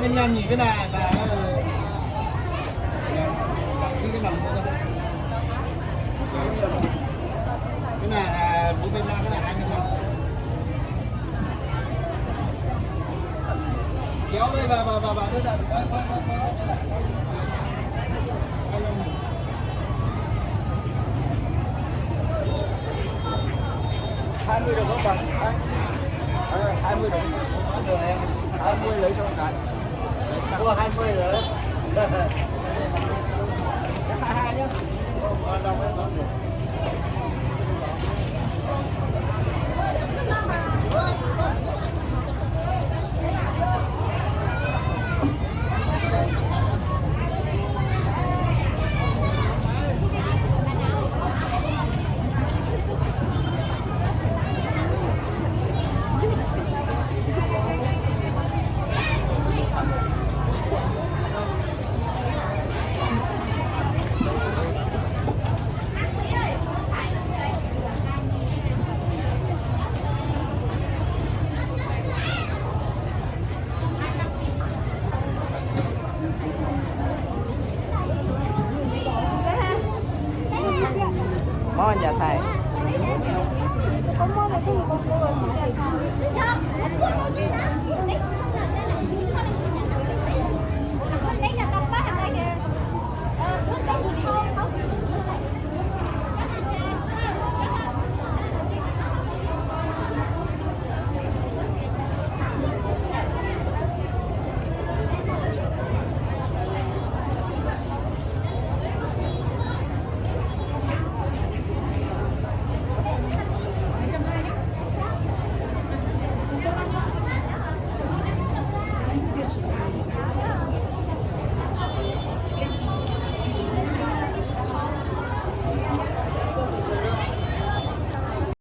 Năm nghìn cái này là, ờ, cái này mua cái này. Cái này là bốn mươi lăm, cái này hai mươi lăm. Kéo đây vào, vào, vào, vào, đây là hai mươi lăm. Hai mươi đồng không bà? Hai mươi đồng. Hai mươi lấy cho cái. Mua hai mươi rồi. Mob ncas tais.